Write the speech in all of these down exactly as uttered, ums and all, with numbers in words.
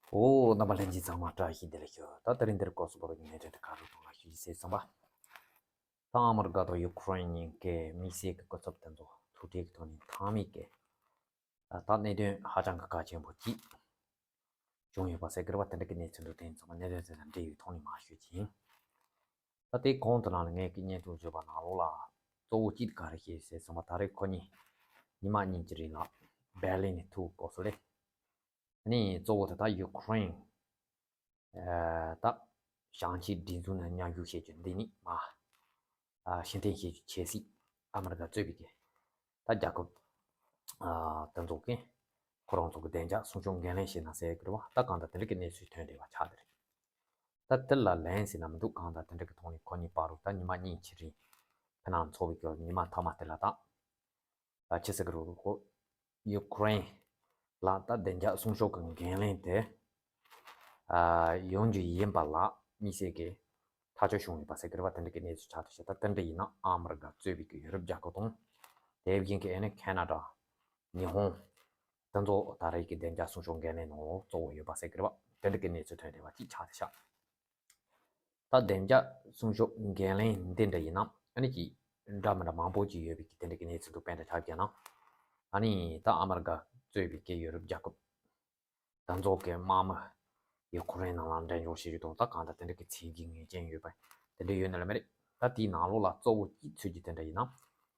ཨོ། རྣམ་པ་ལྷན་རྒྱས་ཚང་མ་བཀྲ་ཤིས་བདེ་ལེགས་ཞུ། ད་དེ་རིང་འདིར་སྐོར་སུ་བོར་གྱི་གནད་དོན་དེ་ག་རུ་གཏོང་ལ་ཞུ་རྒྱུ་ཟེར་ཙམ་པ། ད་ཨ་མི་རི་ཀ་དང་ཡུ་ཁུ་རེན་གཉིས་ཀའི་དམིགས་བསལ་གྱི་སྐུ་ཚབ་དེ་ཚོ་ཐུག་འཕྲད་ཀྱི་ཐོག་ནས་ཐེངས་མེད་ཀྱི་ད་གནད་དོན་ཧ་ཅང་གི་གལ་ཆེན་པོ་གཅིག་བྱུང་ཡོད་པ་ཟེར་གི་རེད་བ། དེ་འདྲ་གི་གནས་ཚུལ་འདུག་དེ་ཡིན་ཙང་གནད་དོན་དེ་དང་འབྲེལ་བའི་ཐོག་ནས་མར་ཞུ་རྒྱུ་ཡིན། ད་ལྟའི་གོང་དུ་ནང་ལ་ངས་ཀྱི་བརྙན་ཐུང་བརྗོད་པ་ནང་ལོགས་ལ་གཙོ་བོ་གཅིག་ག་རེ་བཤད་ཟེར་ཙམ་པ། ད་རེས་ཁོ་གཉིས་ཉི་མ་གཉིས་ཀྱི་རིང་ལ་བྷེར་ལིན་ནས་ཐུག་སྐབས་སུ་ལས། ཨ་ནི་གཙོ་བོ་དེ་ད་ཡུ་ཁུ་རེན་ད་ཞིང་ཆེན་སྒྲིག་འཛུགས་ནང་མཉམ་ཞུགས་བྱེད་རྒྱུ་འདི་ནི་མ་ཕྱིར་འཐེན་བྱེད་རྒྱུ་ཆེད་སྲིད་ཨ་མི་རི་ཀ་གཙོས་པའི་གི་ད་རྒྱལ་ཁབ་དེ་ཚོ་གིས་ཁོ་རང་ཚོ་གི་བདེ་འཇགས་སྲུང་སྐྱོབ་འགན་ལེན་བྱས་ན་ཟེར་གི་རེད་བ། ད་གང་ལྟར་དེ་འདྲ་གི་གནས་ཚུལ་ཐོན་བསྡད་པ་ཆགས་བསྡད་རེད། ད་དེ་ལ་ལན་ཟེར་ན་མི་འདུག་གང་ལྟར་དེ་འདྲ་གི་ཐོག་ནས་ཁོ་གཉིས་བར་དུ་ད་ཉི་མ་གཉིས་ཀྱི་རིང་ཕི་ནང་འཚོགས་པའི་གི་ཉི་མ་མཐའ་མ་དེ་ལ་ད་ཨ་ཕྱི་སྲིད་ཀྱི་རོགས་ཁོ་ཡུ་ཁུ་རེན་ལ་ད་བདེ་འཇགས་སྲུང་སྐྱོབ་ཀྱི་འགན་ལེན་དེ་ཨ་ཡོང་རྒྱུ་ཡིན་པ་ལ་དམིགས་བསལ་གྱི་ཐག་གཅོད་བྱུང་ཡོད་པ་ཟེར་གི་རེད་བ། དེ་འདྲ་གི་གནས་ཚུལ་ཆགས་འདུག་ཤག་ད་དེ་འདྲ་ཡིན་ན་ཨ་མི་རི་ཀ་གཙོས་པའི་གི་ཡུ་རོབ་རྒྱལ་ཁབ་དང་དེ་བཞིན་གྱི་ཨ་ནི་ཁེ་ན་ཌ། ཉི་ཧོང་། དེ་ཚོ་ད་རེས་ཀྱི་བདེ་འཇགས་སྲུང་སྐྱོབ་འགན་ལེན་ནང་ལོགས་གཙོ་བོ་ཡོད་པ་ཟེར་གི་རེད་བ། དེ་འདྲ་གི་གནས་ཚུལ་ཐོན་བསྡད་པ་ཅིག་ཆགས་བསྡད་ཤག་ད་བདེ་འཇགས་སྲུང་སྐྱོབ་འགན་ལེན་འདི་འདྲ་ཡིན་ན་ཨ་ནི་ཅིག་འདྲ་མི་འདྲ་མང་པོ་ཅིག་ཡོད་པའི་གི་དེ་འདྲ་གི་གནས་ཚུལ་འདུག་དཔེར་ན་ཆ་བཞག་ན་ཨ་ནི་ད་ཨ་མི་རི་ཀ་གཙོས་པའི་གི་ཡུ་རོབ་རྒྱལ་ཁབ་དེ་ཚོ་གི་དམག་མི་ཡུ་ཁུ་རེན་ནང་ལ་འགྲེམས་འཇོག་བྱེད་རྒྱུ་དང་ད་གང་ལྟར་དེ་འདྲ་གི་ཚད་གཞི་ངེས་ཅན་ཡོད་པ་དེ་འདྲ་ཡོད་ནི་ལ་མི་རེད། ད་དེའི་ནང་ལོགས་ལ་གཙོ་བོ་གཅིག་མཚོན་རྒྱུ་དེ་འདྲ་ཡིན་ན་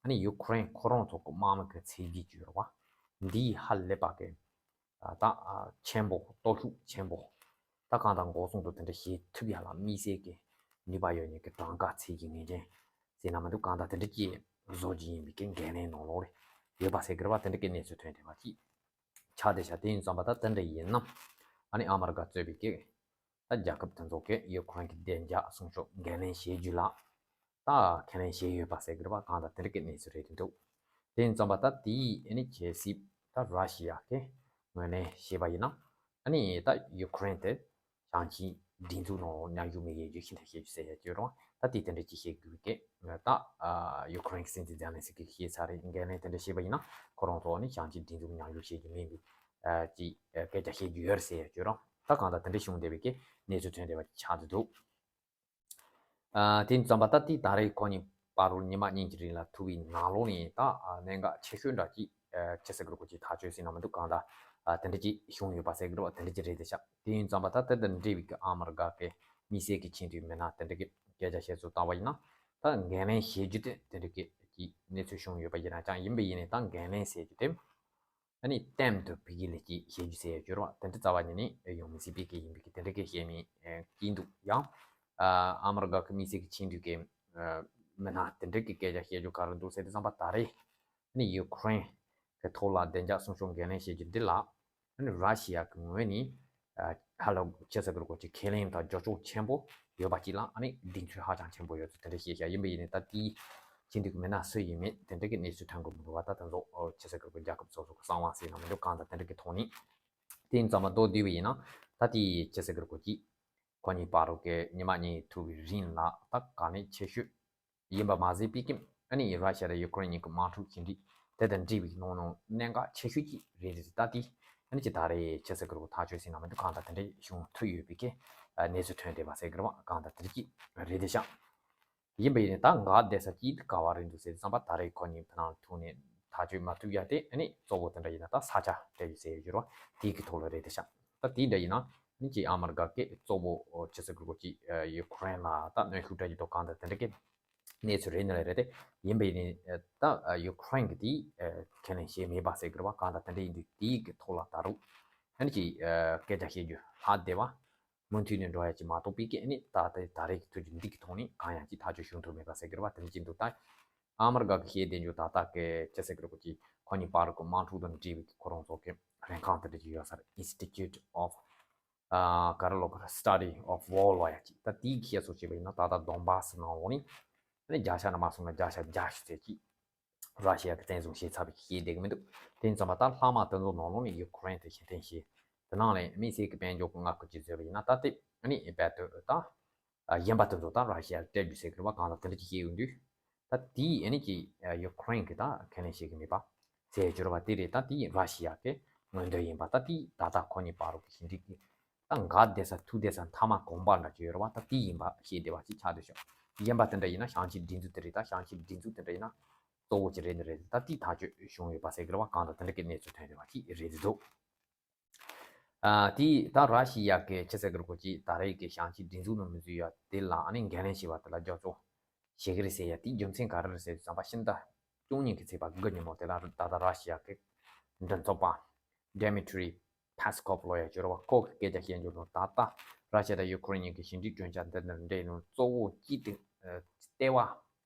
ཨ་ནི་ཡུ་ཁུ་རེན་ཁོ་རང་ཚོ་གི་དམག་མི་གི་ཚད་གཞི་བརྗོད་རོགས་པ་འདིའི་ཧ་ལས་པ་གི་ད་ཆེན་པོ་སྟོབས་ཤུགས་ཆེན་པོ་ད་གང་ལྟར་འགོག་སྲུང་དང་དེ་འདྲ་བྱེད་ཐུབ་ཡ་ལ་དམིགས་བསལ་གྱི་ནུས་པ་ཡོད་མཁན་གྱི་གྲངས་ཀ་ཚད་གཞི་ངེས་ཅན་ཟེར་ན་མི་འདུག་གང་ལྟར་དེ་འདྲ་ཅིག་བཟོ་རྒྱུ་ཡིན་པའི་གི་འགན་ལེན་ནང་ལོགས་ལ་ཡོད་པ་ཟེར་གི་རེད་བ། དེ་འདྲ་གི་གནས་ཚུལ་ཐོན་བསྡད་པ་ཅིག་ཆགས་བསྡད་ཤག་དེ་ཡིན་ཙམ་པ་ད་དེ་འདྲ་ཡིན་ན་ཨ་ནི་ཨ་མི་རི་ཀ་གཙོས་པའི་གི་ད་རྒྱལ་ཁབ་དེ་ཚོ་གིས་ཡུ་ཁུ་རེན་གྱི་བདེ་འཇགས་སྲུང་སྐྱོབ་འགན་ལེན་བྱེད་རྒྱུ་ལ་ད་ཁས་ལེན་བྱས་ཡོད་པ་ཟེར་གི་རེད་བ། གང་ལྟར་དེ་འདྲ་གི་གནས་ཚུལ་རེད་འདུག་དེ་ཡིན་ཙམ་པ་ད་དེའི་ཨ་ནི་གལ་སྲིད་ད་ར་ཤི་ཡ་གིས་ངོས་ལེན་བྱས་པ་ཡིན་ན་ཨ་ནི་ད་ཡུ་ཁུ་རེན་དེ་ཞིང་ཆེན་སྒྲིག་འཛུགས་ནང་མཉམ་ཞུགས་མི་བྱེད་རྒྱུ་ཕྱིར་འཐེན་བྱེད་རྒྱུ་ཟེར་ཡ་ཅིག་ཡོད་རེད་བ། ད་དེ་དེ་འདྲ་ཅིག་བཤད་དགོས་ཀྱི་ད་ཡུ་ཁུ་རེན་གྱི་སྲིད་འཛིན་ཛེ་ལན་སི་ཀི་གིས་བཤད་ཚར་རེད། འགན་ལེན་དེ་འདྲ་བྱས་པ་ཡིན་ན་ཁོ་རང་ཚོ་ནི་ཞིང་ཆེན་སྒྲིག་འཛུགས་མཉམ་ཞུགས་བྱེད་རྒྱུ་མིན་པའི་ཅིག་སྐད་ཆ་བཤད་རྒྱུ་ཡོད་རེད་ཟེར་ཡ་ཅིག་ཡོད་རེད་བ། ད་གང་ལྟར་དེ་འདྲ་བྱུང་བསྡད་པའི་གི་གནས་ཚུལ་ཐོན་བསྡད་པ་ཆགས་བསྡད་འདུག་ཨ་དེ་ཙམ་པ་ད་ལྟའི་ད་རེས་ཁོ་གཉིས་བར་དུ་ཉི་མ་གཉིས་ཀྱི་རིང་ལ་ཐུག་པའི་ནང་ལོགས་ནས་ད་ཨ་གནད་འགག་ཆེ་ཤོས་འདྲ་ཅིག་ཨ་ཅི་ཟེར་དགོས་རེད། ཁོ་ཅིག་ཐག་གཅོད་ཟེར་ན་མི་འདུག་གང་ལྟར་ཨ་དེ་འདྲ་ཅིག་བྱུང་ཡོད་པ་ཟེར་དགོས་རེད་བ། དེ་འདྲ་ཅིག་རེད་དེ་ཤག་དེ་ཡིན་ཙམ་པ་ད་དེ་དང་འབྲེལ་བའི་གི་ཨ་མི་རི་ཀ་གི་དམིགས་བསལ་གྱི་ཆེས་མཐོའི་མི་སྣ་དེ་འདྲ་གི་སྐད་ཆ་བཤད་ཚུལ་བལྟ་བ་ཡིན་ན་ད་འགན་ལེན་བྱེད་རྒྱུ་དེ་དེ་འདྲ་གི་ཅིག་གནས་ཚུལ་བྱུང་ཡོད་པ་ཡིན་ན་ཀྱང་། ཡིན་པ་ཡིན་ནའི་ད་འགན་ལེན་ཟེར་རྒྱུ་དེ། ཨ་ནི་གཏན་དུ་ཕ་གི་ལ་ཅིག་བཤད་རྒྱུ་ཟེར་ཡ་ཅིག་ཡོད་རེད་བ། དེ་འདྲ་རྩ་བ་ཉིད་ནས་ཡོང་མི་སྲིད་པའི་གི་ཡིན་པའི་གི་དེ་འདྲ་གི་བཤད་མི་ཨེ་སྐྱིད་འདུག་ཡང་ཨ་ཨ་མི་རི་ཀ་གི་དམིགས་བསལ་གྱི་ཆེས་མཐོའི་གི་ཨ་མི་སྣ་དེ་འདྲ་གི་སྐད་ཆ་བཤད་རྒྱུ་ག་རེ་འདུག་ཟེར་དུས་ཙམ་པ་ད་རེས་ཨ་ནི་ཡུ་ཁུ་རེན་གི་ཐོག་ལ་བདེ་འཇགས་སྲུང་སྐྱོབ་འགན་ལེན་བྱེད་རྒྱུ་འདི་ལ་ཨ་ནི་ར་ཤི་ཡ་གི་ངོས་ནས་ཨ་ཧ་ལམ་ཅི་ཟེར་དགོས་རེད། ཁོ་ཅིག་ཁས་ལེན་དང་རྒྱབ་སྐྱོར་ཆེན་པོ་ཡོད་པ་ཅིག་ལ་ཨ་ནི་གདེང་ཚོད་ཧ་ཅང་ཆེན་པོ་ཡོད་ཚུལ་དེ་འདྲ་བཤད་ཤག་ཡིན་པ་ཡིན་ནའི་ད་དེའི་ཆེས་མཐོའི་གི་མི་སྣ་སུ་ཡིན་མིན་དེ་འདྲ་གི་གནས་ཚུལ་ཐོན་གི་མི་འདུག་བ། ད་དེ་ཚོ་ཨོ་ཅི་ཟེར་དགོས་རེད། རྒྱལ་ཁབ་སོ་སོ་གི་གསང་བ་ཟེར་ན་མི་འདུག་གང་ལྟར་དེ་འདྲ་གི་ཐོག་ནས་དེ་ཡིན་ཙམ་པ་མདོར་བསྡུས་པ་ཡིན་ན་ད་དེའི་ཅི་ཟེར་དགོས་རེད། ཁོ་ཅིག་ཁོ་གཉིས་བར་དུ་གི་ཉི་མ་གཉིས་ཐུག་པའི་རིང་ལ་ད་ག་ནས་ཆེ་ཤོས་ཡིན་པ་མ་ཟད་པའི་གི་ཨ་ནི་ར་ཤི་ཡ་དང་ཡུ་ཁུ་རེན་གཉིས་ཀྱི་དམག་འཁྲུག་ཅིག་འདི་དེ་དང་འབྲེལ་བའི་ནང་ནང་གནད་འགག་ཆེ་ཤོས་ཅིག་རེད་དེ། ད་དེ་ཨ་ནི་ཅིག་ད་རེས་ཅི་ཟེར་དགོས་རེད། ཐག་གཅོད་ཟེར་ན་མི་འདུག་གང་ལྟར་དེ་འདྲ་བྱུང་ཐུབ་ཡོད་པའི་གི་གནས་ཚུལ་ཐོན་བསྡད་པ་ཟེར་དགོས་རེད་བ། གང་ལྟར་དེ་འདྲ་ཅིག་རེད་དེ་ཤག་ཡིན་པ་ཡིན་ནའི་ད་འགག་བསྡད་ས་ཅིག་ག་བ་རེད་འདུག་ཟེར་དུས་ཙམ་པ་ད་རེས་ཁོ་གཉིས་ཕི་ནང་ཐུག་ནས་ཐག་གཅོད་མ་ཐུབ་ཡ་དེ་ཨ་ནི་གཙོ་བོ་དེ་འདྲ་ཡིན་ན་ད་ས་ཆ་སྤྲད་རྒྱུ་ཟེར་ཡོད་རེད་བ། དེའི་གི་ཐོག་ལ་རེད་དེ་ཤག་ད་དེ་འདྲ་ཡིན་ན་ཨ་ནི་ཅིག་ཨ་མི་རི་ཀ་གི་གཙོ་བོ་ཅི་ཟེར་དགོས་རེད། ཅིག་ཡུ་ཁུ་རེན་ལ་ད་གནོན་ཤུགས་སྤྲད་རྒྱུ་དང་གང་ལྟར་དེ་འདྲ་གི་གནས་ཚུལ་རེད་ནི་ལ་རེད་དེ། ཡིན་པ་ཡིན་ནའི་ད་ཡུ་ཁུ་རེན་གི་དེ་ཁས་ལེན་བྱས་མེད་པ་ཟེར་གི་རེད་བ། གང་ལྟར་དེ་འདྲ་ཡིན་དུས་དེའི་གི་ཐོག་ལ་ད་རུང་ཨ་ནི་ཅིག་སྐད་ཆ་བཤད་རྒྱུ་ལྷག་བསྡད་པ། མུ་མཐུད་ནས་འགྲོ་ཡ་ཅིག་མ་གཏོགས་པའི་གི་ཨ་ནི་ད་ལྟ་ད་རེས་ཀྱི་དུས་ཚོད་འདི་གི་ཐོག་ནས་གང་ཡང་ཅིག་ཐག་གཅོད་བྱུང་ཐུབ་མེད་པ་ཟེར་གི་རེད་བ། དེ་འདྲ་ཅིག་འདུག་ད་ཨ་མི་རི་ཀ་གི་བཤད་བསྡད་རྒྱུ་ད་ལྟ་གི་ཅི་ཟེར་གི་རེད། ཁོ་ཅིག་ཁོ་གཉིས་བར་གི་དམག་འཁྲུག་དང་འབྲེལ་བའི་གི་ཁོ་རང་ཚོ་གི་ལྷན་ཁང་དེ་འདྲ་ཅིག་ཡོད་ས་རེད། Institute of ཨ་ག་རེ་ལབ་དགོས་རེད། Study of War ལབ་ཡ་ཅིག་ད་དེའི་གི་བཤད་སྲོལ་བྱས་པ་ཡིན་ན་ད་ལྟ་དོན་བྷ་སི་ནང་ལོགས་ནས་ཨ་ནི་བརྒྱ་ཆ་ནང་མ་སོང་ན་བརྒྱ་ཆ་བརྒྱད་ཅུ་ཙམ་ཅིག་ར་ཤི་ཡ་གིས་བཙན་བཟུང་བྱས་ཚར་བའི་ཤེས་བསྡད་ཀྱི་མི་འདུག་དེ་ཡིན་ཙང་མ་ད་ལྷག་མ་དེ་ཚོ་ནང་ལོགས་ནས་ཡུ་ཁུ་རེན་དེ་ཕྱིར་འཐེན་བྱས། དེ་ནང་ལས་དམིགས་བསལ་གྱི་དཔལ་འབྱོར་གྱི་མངའ་ཁུལ་ཅིག་བཟོས་པ་ཡིན་ན་ད་དེ་ཨ་ནི་རྦད་དེ་ད་ཨ་གཞན་པ་དེ་ཚོ་ད་ར་ཤི་ཡར་སྤྲད་རྒྱུ་ཟེར་གི་རེད་བ། གང་ལ་དེ་འདྲ་ཅིག་བཤད་ཡོང་དུས་ད་དེའི་ཨ་ནི་ཅིག་ཡུ་ཁུ་རེན་གྱིས་ད་ཁས་ལེན་བྱེད་ཀྱི་མེད་པ་ཟེར་གྱི་རེད་བ། དེ་རེད། ད་དེ་ར་ཤི་ཡ་གི་མངོན་འདོད་ཡིན་པ། ད་དེ་ད་ལྟ་ཁོ་གཉིས་བར་དུ་གི་ཞི་འགྲིག་གི་ ད་འགག་བསྡད་ས་ཐུག་བསྡད་ས་མཐའ་མ་གོམ་པ་འདྲ་ཅིག་ཡོད་རེད་བ། ད་དེ་ཡིན་པ་ཤེས་བདེ་བ་ཅིག་ཆགས་བསྡད་ཤག་གཞན་པ་དེ་འདྲ་ཡིན་ན་བྱང་ཆུབ་སྒྲིག་འཛུགས་དེ་རེད། ད་བྱང་ཆུབ་སྒྲིག་འཛུགས་དེ་འདྲ་ཡིན་ན་གཙོ་བོ་ཅིག་རེད་ནི་རེད། ད་དེ་ཐག་གཅོད་བྱུང་ཡོད་པ་ཟེར་གི་རེད་བ། གང་ལྟར་དེ་འདྲ་གི་གནས་ཚུལ་ཐོན་བསྡད་པ་ཅིག་རེད་འདུག་ཨ་དེ་ད་ར་ཤི་ཡ་གི་ཆི་ཟེར་གི་རེད་གོ་ཅིག་ད་རེས་ཀྱི་བྱང་ཆུབ་སྒྲིག་འཛུགས་ནང་མི་འཛུལ་ཡ་དེ་ལ་ཨ་ནི་འགན་ལེན་བྱས་པ་དེ་ལ་རྒྱབ་སྐྱོར་བྱེད་ཀྱི་རེད་ཟེར་ཡ་དེའི་རྒྱུ་མཚན་ག་རེ་རེད་ཟེར་དུས་ཙམ་པ་ཕྱི་ཟླ་བཅུ་གཉིས་ཀྱི་ཚེས་པ་དགུ་ཉིན་མོ་དེ་ལ་ད་ལྟ་ར་ཤི་ཡ་གི་མགྲིན་ཚབ་པ་Dmitry Peskov ལོ་ཡ་ཅོ་ར་བ་ཁོ་གི་སྐད་ཆ་བཤད་རྒྱུ་ལ་ད་ལྟ་ར་ཤི་ཡ་དང་ཡུ་ཀེ་རེན་གཉིས་ཀྱི་ཞི་འགྲིག་གྲོས་འཆར་འདི་འདིར་འབྲེལ་ནས་གཙོ་བོ་གཅིག་དེ་ལྟེ་བ།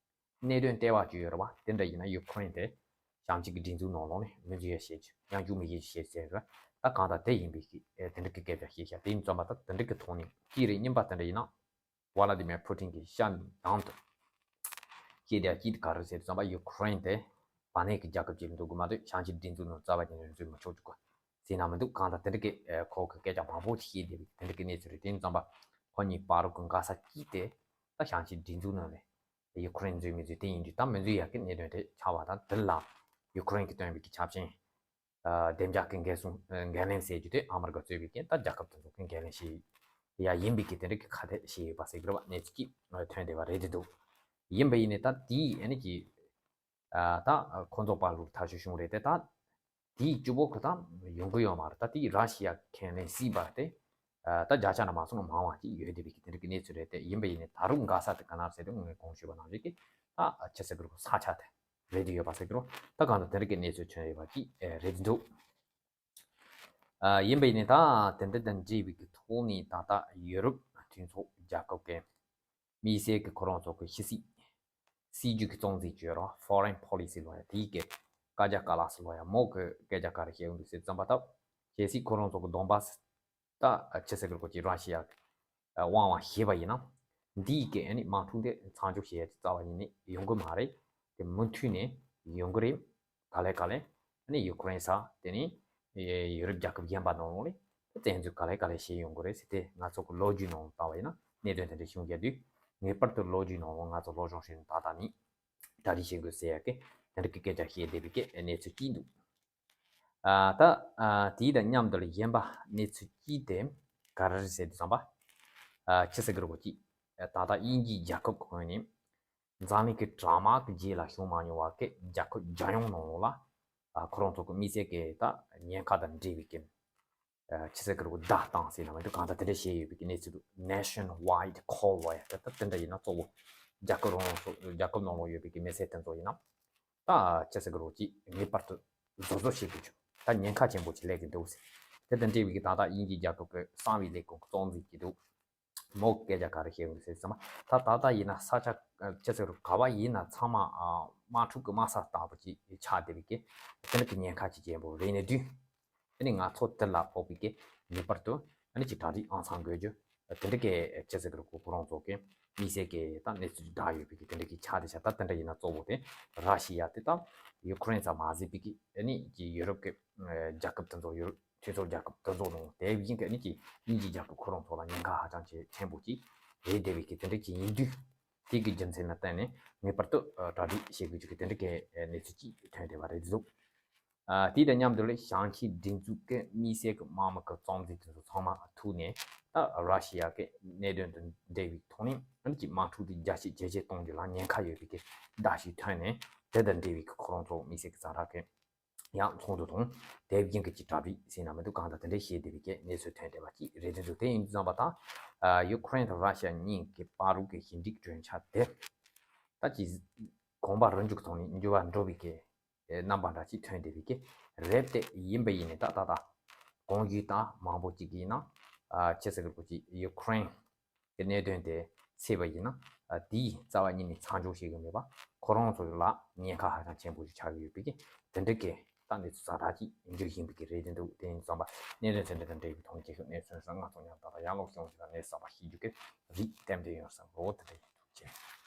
གནད་དོན་ལྟེ་བ་ཅིག་ཡོད་རེད་བ། དེ་འདྲ་ཡིན་ན་ཡུ་ཀེ་རེན་དེ་བྱང་ཆུབ་ཀྱི་སྒྲིག་འཛུགས་ནང་ལོགས་ནས་མི་འཛུལ་ཡ་བྱེད་ཅིག་ཡང་འཇུག་མི་ཡེ་བྱེད་ཟེར་རེད། ད་གང་ལྟར་དེ་ཡིན་པའི་གི་དེ་འདྲ་གི་སྐད་ཆ་བཤད་ཤག་དེ་ཡིན་ཙམ་པ་ད་དེ་འདྲ་གི་ཐོག་ནས་གཅིག་རེད། གཉིས་པ་དེ་འདྲ་ཡིན་ན་ཝ་ལ་ཏི་མེར་ཕུ་ཏིན་གྱིས་ཤ་དང་དུ་བཤད་བསྡད་ཡ་གཅིག་དེ་ག་རེ་ཟེར་ཙམ་པ་ཡུ་ཀེ་རེན་དེ་བར་གནས་ཀྱི་རྒྱལ་ཁབ་ཅིག་འདུག་གི་མ་གཏོགས་བྱང་ཆུབ་སྒྲིག་འཛུགས་ནང་རྩ་བ་ཉིད་ནས་འཛུལ་མི་ཆོག་ཅིག་གོ་ཟེར་ན་མི་འདུག་གང་ལྟར་དེ་འདྲ་གི་ཁོ་གི་སྐད་ཆ་མང་པོ་ཞིག་བཤད་བསྡད་པའི་དེ་འདྲ་གི་གནས་ཚུལ་རེད། དེ་ཡིན་ཙམ་པ་ཁོ་གཉིས་བར་གྱི་འགག་ས་གཅིག་དེ་ད་བྱང་ཆུབ་སྒྲིག་འཛུགས་ནང་ལས། ཡུ་ཀེ་རེན་འཛུལ་མི་འཛུལ་དེ་ཡིན་དུས་ད་མི་འཛུལ་ཡག་གི་གནད་དོན་དེ་ཆགས་པ་དང་དེ་ལ་ཡུ་ཀེ་རེན་གྱིས་བཏོན་པའི་གི་ཆབ་ཆེན་བདེ་འཇགས་ཀྱི་འགན་སྲུང་འགན་ལེན་ཟེར་རྒྱུ་དེ་ཨ་མི་རི་ཀ་གཙོས་པའི་གི་ད་རྒྱལ་ཁབ་དེ་ཚོ་གི་འགན་ལེན་བྱེད་ཡ་ཡིན་པའི་གི་དེ་འདྲ་གི་ཁ་གཏད་བྱས་ཡོད་པ་ཟེར་གི་རེད་བ། གནས་ཚུལ་གཅིག་ཐོན་བསྡད་པ་རེད་དེ་འདུག་ཡིན་པ་ཡིན་ནའི་ད་དེའི་ཨ་ནི་གི་ད་ཁོ་ཚོ་བར་ལུགས་ཐག་གཅོད་བྱུང་རེད་དེ་ད། དེའི་གཅིག་པོ་ཁོ་ཐག་ཡོང་གི་ཡོད་མ་རེད། ད་དེའི་ར་ཤི་ཡ་འགན་ལེན་སྲིད་པ་དེ་ད་བརྒྱ་ཆ་ན་མ་སོང་ན་མང་བ་ཅིག་ཡོད་བསྡད་པའི་གི་དེ་འདྲ་གི་གནས་ཚུལ་རེད་དེ། ཡིན་པ་ཡིན་ནའི་ད་རུང་འགག་ས་དེ་ག་ན་རེད་ཟེར་དུས་ངས་གོང་ཞུས་པ་ནང་བཞིན་གི་ད་ཆི་ཟེར་གི་རེད་གོ་ས་ཆ་དེ་རེད་དེ་ཡོད་པ་ཟེར་གི་རེད། ད་གང་ལྟར་དེ་འདྲ་གི་གནས་ཚུལ་ཐོན་ཡོད་པ་ཅིག་རེད་འདུག་ཡིན་པ་ཡིན་ནའི་ད་དེ་འདྲ་དང་འབྲེལ་བའི་གི་ཐོག་ནས་ད་ལྟ་ཡུ་རོབ་མཐུན་ཚོགས་རྒྱལ་ཁབ་ཀྱི་དམིགས་བསལ་གྱི་ཁོ་རང་ཚོ་གི་ཕྱི་སྲིད། སྲིད་ཇུས་ཀྱི་རྩོམ་རྩིས་བྱོས་རོགས། Foreign Policy ལོ་ཡ་དེའི་གི་ཀ་རྒྱ་ཀ་ལགས་སུ་ལོ་ཡ་མོ་གི་སྐད་ཆ་ག་རེ་བཤད་ཡོང་འདུག་ཟེར་ཙམ་པ་ད། གལ་སྲིད་ཁོ་རང་ཚོ་གི་སྡོམ་པ་ད་ཆི་ཟེར་གི་རེད་གོ་ཅིག་ར་ཤི་ཡ་དབང་བ་བཞེས་པ་ཡིན་ན། འདིའི་གི་ཨ་ནི་དམག་འཁྲུག་དེ་མཚམས་འཇོག་བྱེད་ཡ་དེ་རྩ་བ་ཉིད་ནས་ཡོང་གི་མ་རེད། དེ་མུ་མཐུད་ནས་ཡོང་གི་རེད། ག་ལེ་ག་ལེ། ཨ་ནི་ཡུ་ཀེ་རེན་ས་དེ་ནི་ཡུ་རོབ་རྒྱལ་ཁབ་གཞན་པ་ནང་ལོགས་ལས་བཙན་འཛུལ་ག་ལེ་ག་ལེ་བྱེད་ཡོང་གི་རེད་ཟེར་ཏེ། ང་ཚོ་གི་ལོ་རྒྱུས་ནང་ལ་བལྟ་བ་ཡིན་ན་གནད་དོན་དེ་འདྲ་བྱུང་རྒྱུ་དུས། ངེས་པར་དུ་ལོ་རྒྱུས་ནང་ལོགས་ང་ཚོ་སློབ་སྦྱོང་བྱས་ནས་ད་ལྟ་ནས་གྲ་སྒྲིག་བྱེད་དགོས་ཟེར་ཡ་གི་དེ་འདྲ་གི་སྐད་ཆ་བཤད་བསྡད་པའི་གི་གནས་ཚུལ་གཅིག་འདུག་ཨ་ད་ཨ་དེའི་དང་མཉམ་དུ་ལ་གཞན་པ་གནས་ཚུལ་གཅིག་དེ་ག་རེ་རེད་ཟེར་དུས་ཙམ་པ། ཨ་ཆི་ཟེར་གི་རེད་གོ་ཅིག་ད་ལྟ་དབྱིན་ཇིའི་རྒྱལ་ཁབ་ཁོངས་ནས། འཛམ་གླིང་གི་དྲག་དམག་གི་རྗེས་ལ་བྱུང་མ་མྱོང་བ་གི་རྒྱལ་ཁབ་རྒྱལ་ཡོངས་ནང་ལོགས་ལ་ཨ་ཁོ་རང་ཚོ་གི་དམིགས་བསལ་གི་ད་ཉེན་ཁ་དང་འབྲེལ་བའི་གི་ཨ་ཆི་ཟེར་གི་རེད་གོ་བརྡ་བཏང་ཟེར་ན་མི་འདུག་གང་ལྟར་དེ་འདྲ་བཤད་ཡོད་པའི་གི་གནས་ཚུལ་འདུག Nationwide call ལོ་ཡ་ད་ད་དེ་འདྲ་ཡིན་ན་གཙོ་བོ་རྒྱལ་ཁབ་རང་སོ་རྒྱལ་ཁབ་ནང་ལོགས་ཡོད་པའི་གི་མི་སེར་དེ་ཚོ་ཡིན་ན་ད་ཆི་ཟེར་གི་རེད་གོ་ཅིག་ངེས་པར་དུ་བཟོ་བཟོ་བྱེད་དགོས་ཆུ་ད་ཉེན་ཁ་ཆེན་པོ་ཅིག་སླེབས་ཀྱི་འདུག་ཟེར། དེ་དང་འབྲེལ་བའི་གི་ད་ལྟ་དབྱིན་ཇིའི་རྒྱལ་ཁབ་ཀྱི་གསང་བའི་ལས་ཁུངས་ཀྱི་རྩོམ་རྩིས་ཀྱི་འདུག་མོ་སྐད་ཆ་ག་རེ་བཤད་ཡོང་ཟེར་ཙམ་པ། ད་ད་ལྟ་ཡིན་ན་ས་ཆ་ཅི་ཟེར་ག་བ་ཡིན་ན་ཚང་མ་དམག་འཁྲུག་གི་དམག་ས་ལྟ་བུ་ཅིག་ཆགས་བསྡད་པའི་གི་དེ་འདྲ་གི་ཉེན་ཁ་ཅིག་ཆེན་པོ་རེད་ནས་དུས། དེ་ནི་ང་ཚོ་དེ་ལ་ཕོག་པའི་གི་ངེས་པར་དུ་ཨ་ནི་ཅིག་གྲ་སྒྲིག་ཨང་ཚང་དགོས་རྒྱུ་དེ་འདྲ་གི་ཅི་ཟེར་གི་རེད་གོ་ཁོ་རང་ཚོ་གི་དམིགས་བསལ་གི་ད་གནས་ཚུལ་བསྒྲགས་ཡོད་པའི་གི་དེ་འདྲ་གི་ཆ་དེ་ཆ་ད་དེ་འདྲ་ཡིན་ན་གཙོ་བོ་དེ་ར་ཤི་ཡ་དེ་ད་ཡུ་ཀེ་རེན་ས་མ་ཟིན་པའི་གི་ཨ་ནི་ཅིག་ཡུ་རོབ་གི་རྒྱལ་ཁབ་དེ་ཚོ་ཡུ་རོབ། དུས་ཚོད་རྒྱལ་ཁབ་དེ་ཚོ་ནང་དེ་བཞིན་གྱི་ཨ་ནི་ཀྱི་དབྱིན་ཇིའི་རྒྱལ་ཁབ་ཁོ་རང་ཚོ་ལ་ཉེན་ཁ་ཧ་ཅང་ཆེ་ཆེན་པོ་ཅིག་རེད་བསྡད་པའི་གི་དེ་འདྲ་ཅིག་ཡིན་དུས། དེ་གི་རྒྱུ་མཚན་ལ་བརྟེན་ནས་ངེས་པར་དུ་གྲ་སྒྲིག་བྱེད་དགོས་ཀྱི་དེ་འདྲ་གི་གནས་ཚུལ་ཅིག་ཐོན་བསྡད་པ་རེད་འདུག་དེ་དང་མཉམ་དུ་ལ་བྱང་ཆིངས་སྒྲིག་འཛུགས་ཀྱི་དམིགས་བསལ་གྱི་དམག་མི་གི་རྩོམ་རྩིས་དེ་ཚོ་ཚང་མ་ཐུག་ནས་ད་ར་ཤི་ཡ་གི་གནད་དོན་དང་འབྲེལ་བའི་ཐོག་ནས་ཨ་ནི་ཀྱི་དམག་འཁྲུག་དེ་རྒྱ་ཆེ་ཇེ་ཆེ་གཏོང་རྒྱུ་ལ་ཉེན་ཁ་ཡོད་པའི་གི་བརྡ་ཞིག་ཐོན་ནས་དེ་དང་འབྲེལ་བའི་གི་ཁོ་རང་ཚོ་དམིགས་བསལ་གྱི་ཛ་དྲག་གི་ཡང་ཚོགས་འདུ་དང་དེ་བཞིན་གྱི་ཅིག་གྲ་སྒྲིག་ཟིན་ན་མི་འདུག་གང་ལྟར་དེ་འདྲའི་བཤད་བསྡད་པའི་གི་གནས་ཚུལ་ཐོན་བསྡད་པ་ཅིག་རེད་དེ་འདུག་དེ་ཡིན་དུས་ཙམ་པ་ད་ཡུ་ཀེ་རེན་དང་ར་ཤི་ཡ་གཉིས་ཀྱི་བར་གྱི་ཞི་འགྲིག་གྲོས་འཆར་དེ་ད་ཅིག་གོམ་པ་རིམ་འཇུག་ཐོག་ནས་འགྱུར་བ་འགྲོ་བའི་གི་རྣམ་པ་འདྲ་ཅིག་ཐོན་བསྡད་པའི་གི་རེད་དེ། ཡིན་པ་ཡིན་ནས་ད་ད་ད་གོང་ཞུས་ད་མང་པོ་ཅིག་ཡིན་ན་ཅི་ཟེར་གི་རེད་གོ་ཅིག་ཡུ་ཀེ་རེན་གི་གནད་དོན་དེ་སེལ་བ་ཡིན་ན་དེའི་རྩ་བ་ཉིད་ནས་མཚམས་འཇོག་བྱེད་ཀྱི་མེད་པ། ཁོ་རང་ཚོ་ལ་ཉེན་ཁ་ཧ་ཅང་ཆེན་པོ་ཞིག་ཆགས་ཀྱི་ཡོད་པའི་གི་དེ་འདྲ་གི་ད་གནས་ཚུལ་ཛ་དྲག་ཅིག་འགྱུར་བཞིན་པའི་གི་རེད་དེ་འདུག་དེ་ཡིན་ཙམ་པ་གནད་དོན་དེ་འདྲ་དང་འབྲེལ་བའི་ཐོག་ནས་ཁྱེད་ཚོས་གནས་ཚུལ་སོང་ང་ཚོ་མཉམ་དུ་ད་ལྟ་ཡང་ལོག་སོང་ཞིག་ལ་གནས་བསམ་པ་ཤེས་རྒྱུ་གི་རིགས་གཏན་དུ་ཡོང་བསམ་རོ་དེ་འདྲ་ཡིན་ཐུགས་རྗེ་ཆེ།